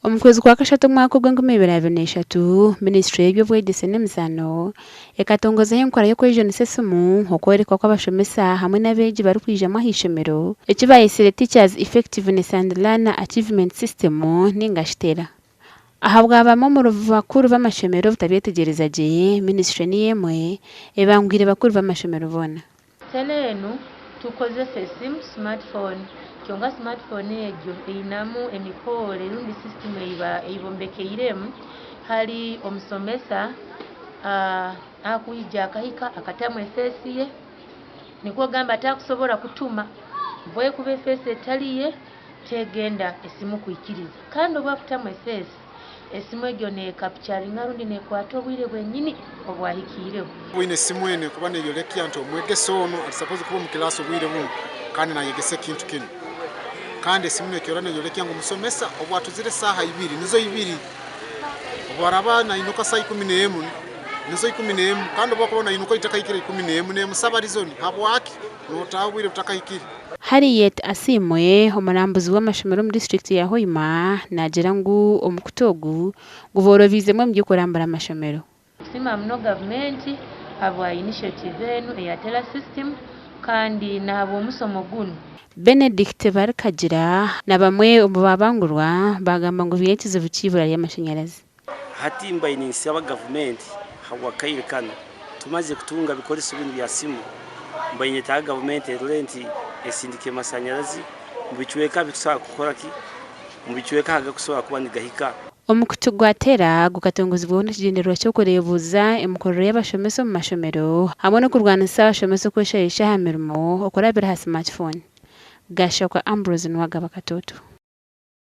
Omu kwezi kwa kashatu omwaka ogw'enkumi ibiri 23, minisiture y'eby'obwegyese n'emizaano ekatongozaho enkora y'okwejunisa esimu okworekwa oku abashomesa hamwe n'abeegi barikwijamu ah'eishomero eki bayetsire Teachers Effectiveness and Learner Achievement System ninga shi TELA. Ahabwa bamwe omuri bakuru b'amashomero obutabyetegyereza gye, minisiture niyo emwe ebangwire bakuru b'amashomero boona. Tele enu tukozesa esimu, smartphone, kyonka smartphone egyo einamu emikoore rundi system eibombekeiremu hari omusomesa akwija akahika akatamu efeesi ye nikwo ogamba takusobora kutuma bwekuba efeesi etari ye tegenda esimu kwikiriza kandi obu akutamu efeesi Esimu egyo neekapukyaringa rundi neekwata obwire bwenyini obwahikiireho. Oine esimu enu ekuba neyorekya nti omwegesa onu ali supposed kuba omu class obwire bunu kandi nayegesa ekintu kinu. Kandi esimu nekyora neyorekya ngu omusomesa obu atuzire esaaha ibiri nizo ibiri, obu araba nainuka saaha ikumi n'emu nizo ikumi n'emu kandi obu akuba nainuka itakahikire ikumi n'emu nemusaba reason habwaki notaaha obwire butakahikire. Harriet Asiimwe, omurambuzi w'amashomero omu disiturikiti ya Hoima naagira ngu omukutu ogu guboorobeizemu omu by'okurambura amashomero. Nitusiima muno gavumenti ahabwa initiative enu eya Teller System kandi nahabw'omusomo gunu. Benedict Barikagira na bamwe omu baabangurwa baagamba ngu baine ekizibu ky'eibura ry'amashanyarazi. Hati mbaire ninsaba gavumenti habw'akaire kanu tumazire kutunga bikoreso binu bya simu, mbaire nyetaaga gavumenti erore nti esindika amasanyarazi omu bicweka abitusobora kukora ki, omu bicweka ahagakusobora kuba nigahika. Omukutu gwa Tera gukatongozibwaho n'ekigyendererwa ky'okureebuuza emikorere y'abashomesa omu mashomero hamwe n'okurwanisa abashomesa okweshahisha aha mirimo okurabira aha smartphone. Gashakwa Ambrose niwe agaba akatooto.